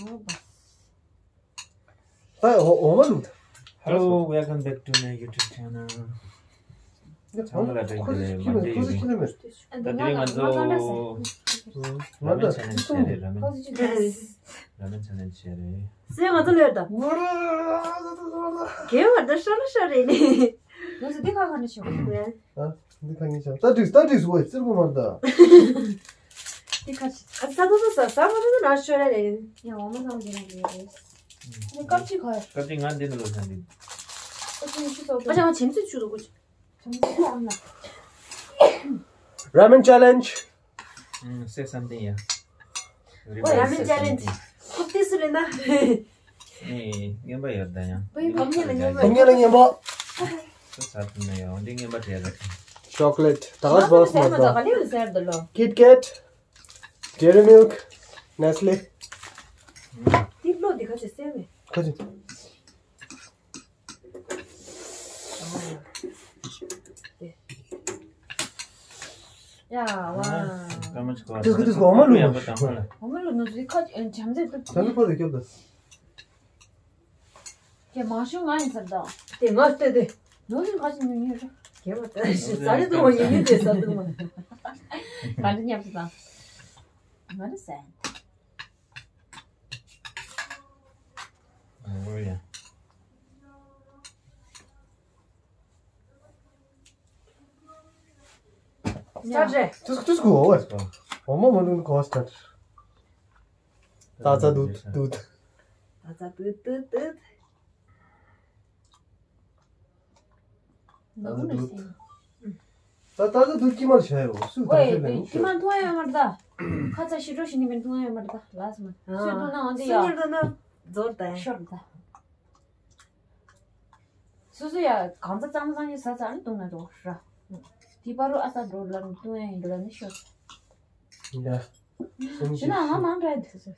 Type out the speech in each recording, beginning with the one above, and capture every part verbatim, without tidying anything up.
ད་འོ་འོ་མ་ལུག Hello, welcome back to my YouTube channel. ཚང་མ་ལ་བཀྲ་ཤིས་བདེ་ལེགས། མ་འདྲེས་ཡོད་ནི། ད་དེ་རིང་ང་ཚོ་ར་མེན་ཆེ་ལེན་ཇི་བྱས་རེད། ར་མེན། ར་མེན་ཆེ་ལེན་ཇི་བྱས་རེད། སེ་ང་ཚོ་ལོས་ད། གེ་བར་ད་ཤོར་ན་ཤོར་རེད་ནི། ང་ཚོ་འདི་ཁ་ཁ་ནས་ཤོར་རེད། ཨ། འདི་ཁ་ངེས་ཤག་ད་དྲིས་ད་དྲིས་སུ་བས་ཙིར་པོ་མར་ད། འདི་ཁ་ཤི། ཨ་ས་ཐོ་ས་ས་མ་ཐོ་ན་ཤོར་རེད། ཡ་འོ་མ་ཚང་འདི་ན་འདི་རེད། འདི་ཀབ་ཅིག་ཁ་ཡ། ཀབ་ཅིག་ང་འདི་ན་ལོ་ས་འདི། ཨ་ཅང་ཆེམ་ཚིག་ཆུ་དུ་ཀུ་ཆེམ་ཚིག་ཨ་ན། ར་མེན་ཆེ་ལེན་ཇི། ཨུམ། say something, yeah. What? ར་མེན་ཆེ་ལེན་ཇི། ཁུག་ཏི་སུ་ལེ་ན། ཨེ། རྔན་པ་ཡོད་ད་ཡང་། བོད་ཡིག་སྒོམ་ཉེ་ལ་རྔན་པ་སྒོམ་ཉེ་ལ་རྔན་པ། ས་ས་ཐུན་ན་ཡང་འདི་རྔན་པ་དེ་རེད། ཅོག་ལེ་ཊི། ད་ག་སི་བག་སི་མ་ད། ག་ལེ་ལ་ཟེར་ད་ལོ། Kit Kat, Dairy Milk, Nestle. ཏིག་ལོ་འདི་ཁ་ཆེ་སེ་མེ། ཁ་ཆེ། ཡ་ཝ། ཀ་མ་ཆི་ཀ་དུས་ཀ་དུས་ཀ་འོ་མ་ལུག་ཡག་པོ་དང་མ་ལ། འོ་མ་ལུག་ནུ་ཟི་ཁ་བྱམས་བརྩེ་ཏུ། བྱམས་བརྩེ་ཕོ་དུ་སྐྱོབ་ད། དེ་མང་ཤོས་ང་ཡིན་ཟེར་དང་། དེ་ང་ལྟོས་ཏེ། ནུ་ཟི་ཁ་ཆེ་ཉུང་ཉུང་རེད། རྒྱལ་བ་ལྟ་ཞིག་ཟ་རེ་དུ་བ་ཉུང་ཉུང་དེ་ཟ་དུ་མ། ག་འདྲ་ཉམས་སུ་དང་། ང་རེ་ཟན། ཨོ་ཡ། སྟར་རེད། ཏུས་ཏུས་གོ་བར། འོ་མ་མ་ལུང་གོ་སྟར། ད་ཚ་དུད་དུད། ད་ཚ་དུད་དུད་དུད། ད་ཚ་དུད། ད་ད་ཚ་དུད་ཀྱི་མར་བྱས་ཡོད་སུ་ད་ཤེས་ལེན་ཀྱི་མར་འཐུང་ཡ་མར་ད། ཁ་ཚ་ཞི་འགྲོ་ཞི་ནི་མེད་འཐུང་ཡ་མར་ད་ལགས་མ། སུས་འཐུང་ན་འོན་ཏེ་ཡ། སུས་མར་ད་ན་ཛོར་ད་ཡ། ཤོར་ད། སོ་སོ་ཡ་གང་ཚ་གཙང་མ་གཙང་ཉེ་ཟ་ཚ་ནི་བཏུང་ན་འགྲོ་ར། དེ་པ་རུ་ཨ་ས་འགྲོ་ལ་ནི་བཏུང་ཡ་ཡིན་འགྲོ་ལ་ནི་ཤོར། ཡ། ཞུ་ན་ང་མང་འདྲ་ཡི་འདུག་ཟེར།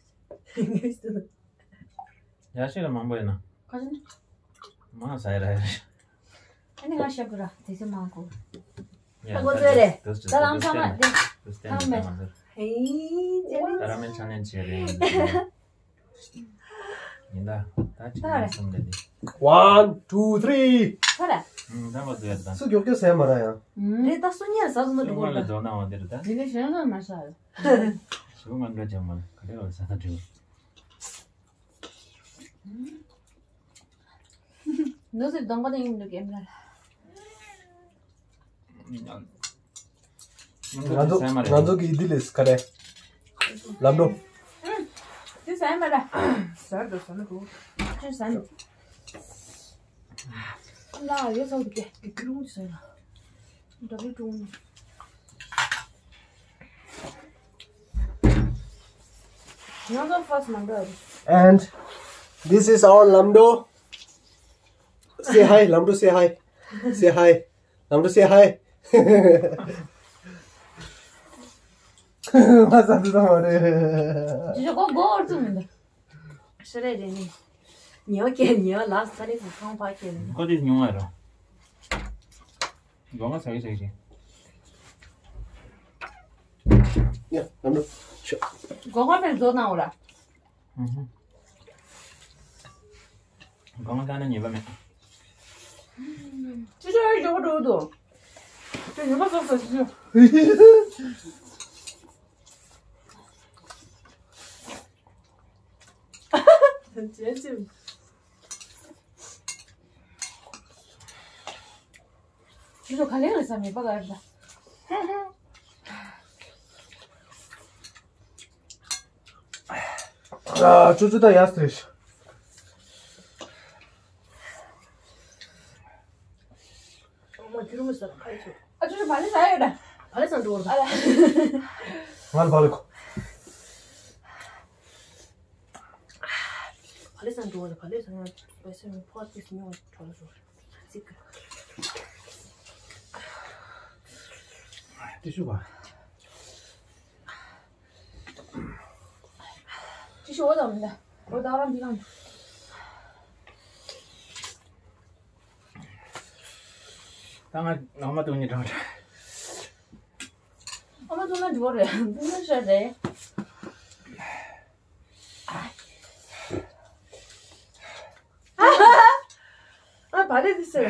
ཡ་ཤི་ལ་མང་པོ་ཡིན་ན། ཁ་ཅིག་ནི། མང་ཟ་ཡ་ར་ཡ་རེད། ཨ་ནི་ང་ཤ་གུ་ར་དེ་ཚོ་མང་གོ། ཡ་ཁོ་ཚོས་རེད། ད་ལམ་ཚང་མ་དེ་ཚང་མེད། ཧེ་ད་ར་མེན་ཆེ་ལེན་ཇི་རེད། ཡིན་ད། ད་ཅིག་ད་རེད། ཡིན་སམ་ད་དེ། One, two, three. ཧ་ར། ཨུམ། ད་མ་ཟེར་ད། སུ་མགྱོགས་མགྱོགས་ཟས་མ་ར་ཡང་། རེད་ད་སུ་ཉལ་ཟ་སུ་ན་སུ་འགྲོ་ང་ལ་གོ་འགྲོ་ན་འོ་དེ་རེད་ད། དེ་ནས་གཞན་ལ་མ་ཟ་ཡོད། ཞུ་ང་འགྲོ་ཅང་མ་ལ་ག་རེ་བ་ཟ་ད་འགྲོ། ནུ་ཟེར་གདོང་པ་དེ་ཡིན་འདུག་ཨེམ་ར་ལ། ང་ཚོ་ང་ཚོ་གི་འདི་ལས་ག་རེ། ལམ་འགྲོ། དེ་ཟ་མ་ལ། ཟ་འགྲོ་ཟ་ན་འགྲོ། ཅི་ཟ་ནི། ལ་ཡོད་ཚོགས་འདུག་གེ་གི་ཀི་རུང་ཟ་ལ། འགྲོ་གི་ཀྲུང་། ང་ཚོ་ཕར་སི་མ་འགྲོ་རེད། And this is our ལམ་འགྲོ། Say hi, ལམ་འགྲོ། Say hi. Say hi. ལམ་འགྲོ། Say hi. ང་ས་དུ་དང་མ་རེད། ཇི་ཞོག་གོ་གོ་ཨོར་ཙུ་མི་འདུག་ཤ་རེ་རེ་ནི། ཉེ་བ་སྐྱེ་ཉེ་བ་ལགས་ས་རེ་ཁོང་ཕ་སྐྱེ་ནི། ཁོ་དེ་ཉུང་བ་ར། སྒོ་ང་ས་གི་ས་གི་ཞིག་ཡ་ལམ་འགྲོ། ཤོག་སྒོ་ང་པས་བཟོ་གནང་འོ་ར། ཨུ་ཧུ། སྒོ་ང་ལྟ་ན་ཉེས་པ་མེད། ཅི་ཅི་ཡོད་འགྲོ་འདུག་ཅི་ཉེས་པ་བཟོ་ས་ཅི་ཅི། ཅི་ཅི། ཅི་ཅི་ག་ལེ་ལ་ས་མེད་པ་ག་རེ་ད། ཨ། ཅོ་ཅོ་ད་ཡ་སྟེ། ཨ་ཅོ་ཅོ་བ་ལེ་ཟ་ཡོད་ད། བ་ལེ་ཟ་འགྲོ་བ། ང་ལ་བ་ལེ་ཁོ། བ་ལེ་ཟ་འགྲོ་བ་ལ་བ་ལེ་ཟ་ང་བ་ལེ་ཟ་ང་ཕོ་ཏིས་ཉོ་བ་གྲོ་ལ་རོ། ཙིག་ག་ཏི་ཤུ་བ། ཅི་ཞིག་འོ་དང་མི་འདྲ། འོ་དང་རང་འདི་གང་། ད་ང་ངོ་མ་དུང་ནི་འགྲོ་འདྲ། ངོ་མ་དུང་ན་འགྲོ་རེད། དུང་ན་ཤ་རེད། ཨ། ཟེར།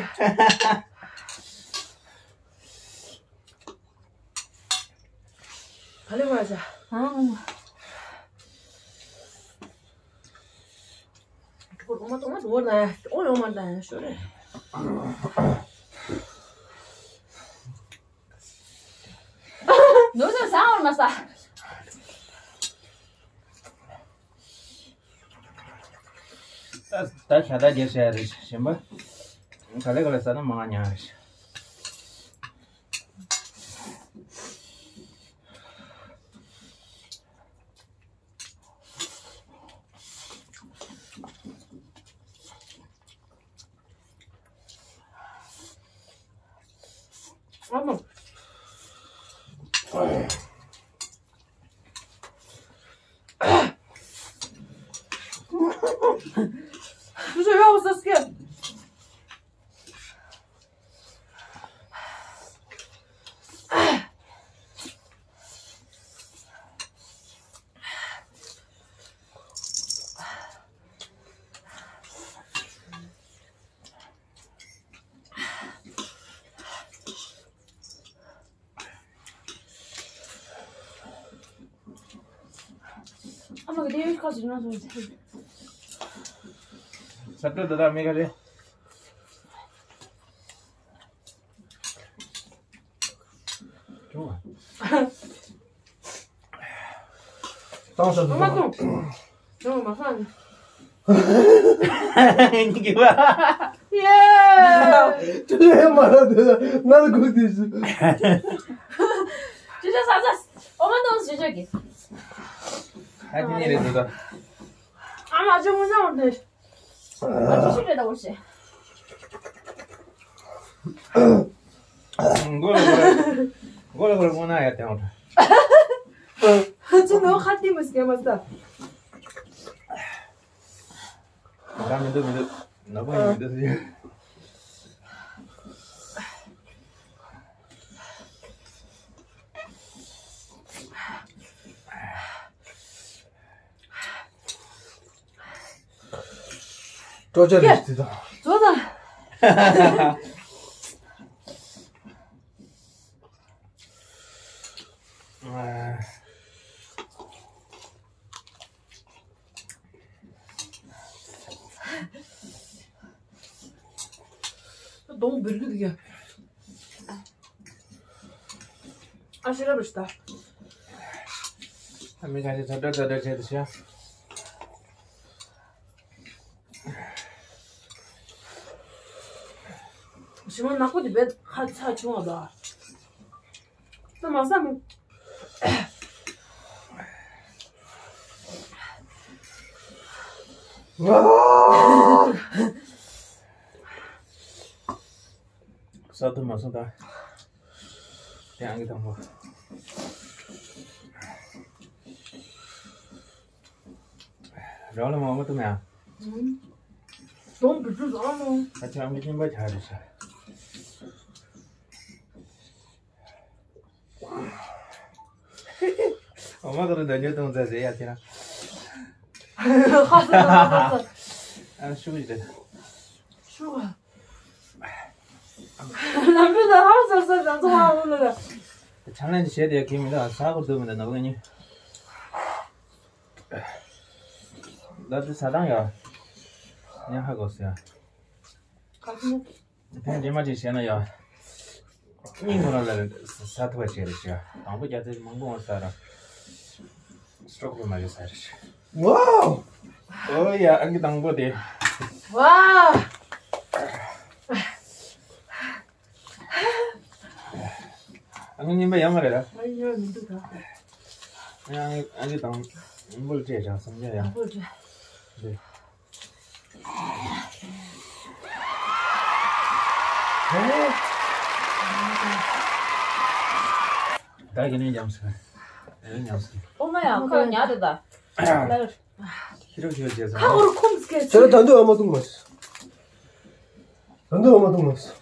ག་ལེ་བ་ཟ། ཨང་། ཁོ་རོ་མ་ཏོ་མ་དོ་ན་ཨོ་ཡོང་མ་ད་ཡང་ཤོར་རེ། ནུ་ཟ་ཟ་འོར་མ་ཟ། ད་ད་ཤ་ད་རྒྱས་བྱ་ཡ་རེད་གཞན་པ། ག་ལེ་ག་ལེ་ཟ་ན་མང་ང་ཉག་རེད། ཨ་མ། ཅུ་ཅུ་ཡོད་ཟེར་སྐད། ཨ་མ་གི་དེ་ཁ་ཟིག་ན་སོང་ཟེར། ས་ཏྲ་ད་ད་མེ་ག་རེ། བཏང་ས་མ་བཏང་། ཡོང་མ་ཧང་། ཡེ། ཅི་ལས་མ་ར་དེ་ང་ལ་གུས་དེ་ཞུ། ཅི་ཅི་ས་ས་ཨོ་མ་ནོ་ཞུ་ཅོ་གི། ཨ་ཏི་ནི་རེད་འདུག་ད། ཨ་མ་ཅི་མོ་ནོ་དེ། ཨ་ཅི་ཞུ་རེད་ད་འོ་ཤེ། མགོ་ལ་མགོ་ལ་མགོ་ལ་མགོ་ན་ཡ་དེ་འོ། ཅི་ནོ་ཁ་ཏི་མི་སྐྱེ་མ་ས། ད་མི་འདུག་མི་འདུག་ནག་པོ་ཡིན་མི་འདུག་ཟེར། སྤྲོ་ཆ་རེད་དེ་དང་། བཟོ་དང་། གདོང་འབུར་གི་འདུག་ཡ། ཨ་ཤེ་རབ་རེད་ད། ཨ་མི་ག་ཤེ་ཚ་དྲོད་ཚ་དྲོད་བྱས་ཏེ་ཤ། ཞི་མ་ནག་པོ་དེ་བས་ཁ་ཚ་བྱུང་བ་ད། ས་མ་ས་མོ། ས་དུ་མ་སོང་ད། དེ་ཨང་ཀི་དང་པོ། རང་ལ་མ་མ་ཏུ་མེ་ཨ། དོམ་བུ་ཚུ་ཟ་མོ། ཨ་ཅག་ཨང་ཀི་སྙིང་པ་ཆགས་རེད་ཤག་ཨོ་མ་ཏུ་རུ་འདོན་རྒྱུ་གཏོང་ཚད་ཟེར་ཡ་ཁྱེད་རང་། ཧ་ཧ་ཧ་ཧ། ཨ་ཤུ་གི་རེད། ཤུ་ག་ལམ་བུ་ལ་ཧ་ཟ་ཟ་ཟ་ཚོ་ཧ་འོ་ལ་ལ། ཆང་ལན་བྱེད་དེ་གི་མི་འདུག་ཟ་གོ་འདུག་མི་འདུག་ནག་པོ་གཉིས། ད་དེ་ཟ་སྟངས་ཡ། ཉ་ཧ་གོ་སོང་ཡ། ག་ཚོད། དེ་རྗེས་མ་ཅིག་བྱས་ན་ཡ། གཉིས་ཁོ་རང་ལ་ཟ་ཐུབ་པ་བྱས་རེད་ཤག་དང་པོ་རྒྱ་ཚད་མང་པོ་ཟ་ར། སྲོག་ལ་མ་ཡོད་ས་རེད། ཝའོ། ཨོ་ཡ་ཨང་ཀི་དང་པོ་དེ། ཝའོ། ཨང་ཀི་གཉིས་པ་ཡོད་མ་རེད་ལ། ཨང་ཀི་ཡོད་མི་འདུག་ད། ཨང་ཀི་དང་པོ་ལ་སྤྲད་ཅག་སམ་ཅག་ཡ། དང་པོ་ལ་སྤྲད། འདི། ད་གི་ནས་ཉམས་སོང་། ཨེ་ཉམས་སོང་། ཨོ་མ་ཡ་ཁ་ཉལ་དེ་ད། ཁྱི་རོ་ཁྱི་རོ་བྱས་སོང་། ཁ་འོར་ཁུམས་སྐད་ཚེ་ར་ད་འདུག་ཨ་མ་ཏུང་མ་ཟེར། ད་འདུག་ཨ་མ་ཏུང་མ་ཟེར།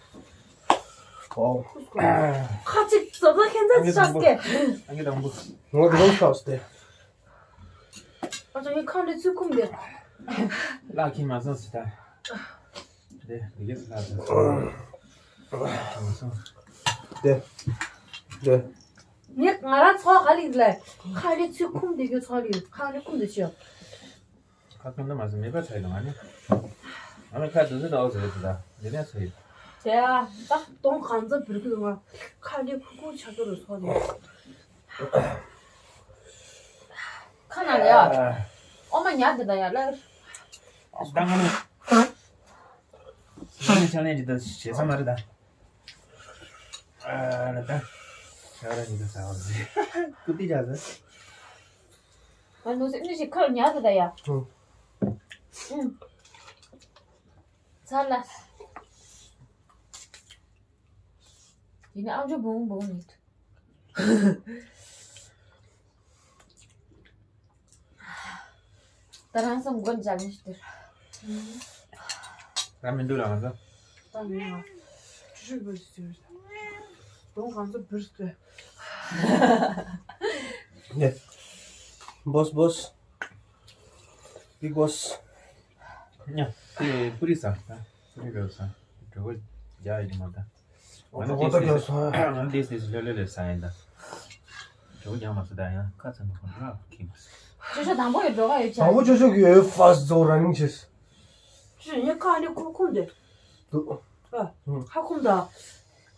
ཨོ། ཁ་ཅིག་ཙོ་ཙོ་ཁྱེད་ཚ་ཤ་སྐད། ཨ་ངའི་དང་པོ། ངོ་དེ་རང་ཤ་སྟེ། ཨ་ཅག་ངའི་ཁ་འདི་ཚུར་ཁུམས་དེ། ལག་ཁྱི་མ་སོང་ཟེར་ད། དེ་དེ་གས་ལ་དེ་དེ། ངས་ང་རང་ཚོགས་ག་ལིག་ལ་ཁ་རི་ཚུལ་ཁུམ་དེ་གས་ཚོགས་ལིག་ཁ་རི་ཁུམ་དེ་ཆོ། ཁ་ཁུམ་དེ་མ་ཟད་མེད་པ་ཆ་ཡོད་ང་ནི། ང་ལ་ཁ་དུ་ཟེར་ཏོག་ཟེར་དུ་ད་དེ་ནས་ཚོ་ཡོད། དེ་ཨ་ད་གདོང་གང་ཚ་བུར་གི་ང་ཁ་རི་ཁུ་ཁུ་ཆ་ཚོ་རུ་ཚོགས་ལིག་ཁ་ན་ལ་ཡ། ཨོ་མ་ཉལ་དེ་ད་ཡ་ལ། ད་ང་ནི། ང་ནི་ཆ་ལན་ཇི་ད་བྱེད་ས་མ་རེད་ད། ཨ་ལ་ད། ཤ་ར་ཇི་ད་ཟ་བ་ཟི། ཀུ་ཏི་ཇ་ཟི། ང་ནུ་སི་ནི་ཞིག་ཁར་ཉལ་དེ་ད་ཡ། ཨུ། ཨུ། ཚར་ལ། ཡིན་ནི་ཨམ་ཅོག་བུང་བུང་ནི། ད་རང་སང་མགོ་འཇག་ནི་ཞིག་ད་མི་འདུག་ལ་ང་ཚོ། ད་མི་ང་། ཅི་ཞིག་བུར་ཟེར། གདོང་གང་ཚོ་བུར་ཟེར། ནེ། བོས་བོས། Big Boss. ཉ། དེ་པུ་རི་ཟ། ད་པུ་རི་རོ་ཟ། གྲོད་ཁོག་རྒྱགས་ཡི་མ་ད། ང་ནི་ཏིས་ཏིས། ང་ནི་ཏིས་ཏིས་ལེ་ལེ་ལེ་ཟ་ཡིན་ད། གྲོད་ཁོག་རྒྱགས་མ་ཟ་ད་ཡང་ཁ་ཚ་མ་ཁོ་ར་ཁེ་མ་ཟ། ཅོ་ཅོ་དང་པོ་ཡི་འགྲོ་ག་ཡོད་ཅག་དང་པོ་ཅོ་ཅོ་གི་ཡོད་ཕ་སི་ཛོ་ར་ནིང་ཆེས། ཅོ་ཅོ་ཉི་ཁ་ནི་ཁུ་ཁུམ་དེ། འདུག་ཨ། ཁ་ཁུམ་ད།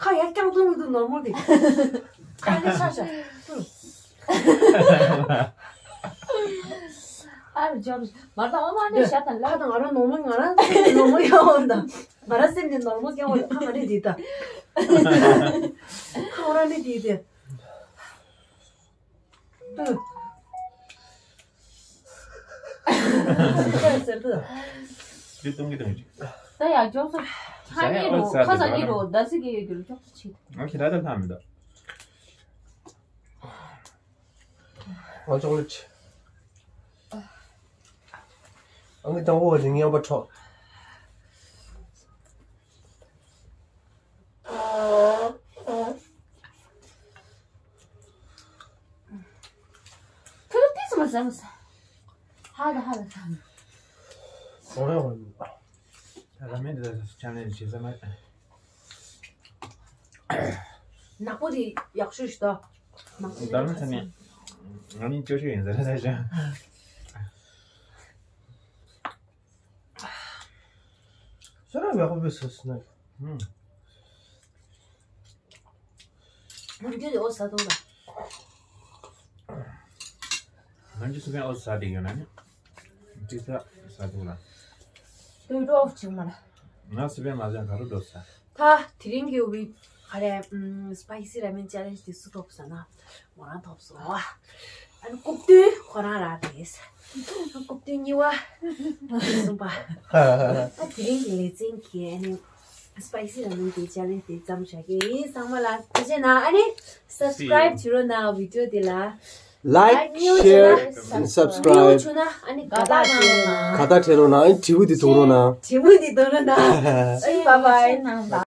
ཁ་ཡར་རྐྱང་བཙུམ་གི་འདུག་ནོར་མལ་དེ། ཁ་ནི་ཤ་ཤ། ཨ་རུ་ཇོ་རུ་མ་ད་ཨོ་མ་ནི་ཤ་དང་ལ། ཁ་དང་ང་རང་ནོར་མལ་ང་རང་སེམས་ནི་ནོར་མལ་ཡོད་འོང་ད། ང་རང་སེམས་ནི་ནོར་མལ་སྐྱེ་འོང་ད་ཁ་ང་རེ་དེ་ད། ཁ་ང་རང་ནི་དེ་དེ། ཨུ། ཟེར་ཟེར་དུ། ཡུ་གཏོང་གི་གཏོང་གི། ད་ཡ་ཇོག་སོ། ཧ་ཉི་རོ་ཁ་ས་ཉི་རོ་ད་སི་གི་ཡོད་རྒྱུ་ཇོག་སོ་ཆེ། ང་ཁྱེད་ར་ད་ལྷ་མི་འདུག་ང་ཅོག་ལེ་ཆི། ཨང་ཀི་དང་པོ་བ་ལིང་ཡང་པ་འཕྲོག་ཁྱོད་ཏིས་མ་ཟ་མ་ཟ། ཧ་ད་ཧ་ད་ད། ཨོ་རེ་ཨོ་རེ། ད་ར་མེན་དེ་ད་ཆ་ནས་བྱེད་ས་མ། ནག་པོ་དེ་ཡག་ཤོས་ཤིག་ད། ནག་པོ་དེ་ད་ར་ཚ་ནས། ང་ནི་ཅོ་ཤོས་ཡིན་ཟེར་ད་ཞག་ཤ་ར་ཡག་པོ་བཟོས་སོང་ན། ཧུམ། ང་རྒྱུ་དེ་ཨོ་ཟ་འདུག་ལ། ང་རྒྱུ་སུ་ཕན་ཨོ་ཟ་དེ་ཡོད་ན་ནི། ཅི་ཟ་ཟ་འདུག་ལ། དུས་འགྲོ་ཅིག་མ་ལ། ང་སུ་ཕན་མ་ཟ་ག་རུ་འགྲོ་ཟ། ད་དེ་རིང་གི་ཝི་ག་རེ་ཨམ་སི་པའི་སི་ར་མེན་ཅེ་ལེན་ཇི་དེ་སུ་ཐོབ་ཟ་ན། མོ་རང་ཐོབ་སོང་། ཨ་ནི་རྐུབ་སྟོན་ཁོ་རང་རང་རེད། རྐུབ་སྟོན་གཉིས་པ། གསུམ་པ། ད་དེ་རིང་གི་ལེ་ཚན་གྱི་ཨ་ནི་སི་པའི་སི་ར་མེན་གྱི་ཅེ་ལེན་ཇི་དེ་ཙམ་བཞག་གི་ཡིན། ཚང་མ་ལ་ཐུགས་རྗེ་གནང་། ཨ་ནི་སབ་སི་ཀ་རའིབ་བྱེད་རོགས་གནང་བི་ཌི་ཡོ་དེ་ལ། Like, share and subscribe. ཉོ་ཆུ་ན་ཨ་ནི་ག་ད་ཉོ་ཆུ་ན་ཨ་ནི་ཁ་ད་ཁྲེ་རོ་ན་ཨ་ནི་དྲི་བུ་དེ་ཐུང་རོ་ན། དྲི་བུ་དེ་ཐུང་རོ་ན། ཨ་ནི་bye bye།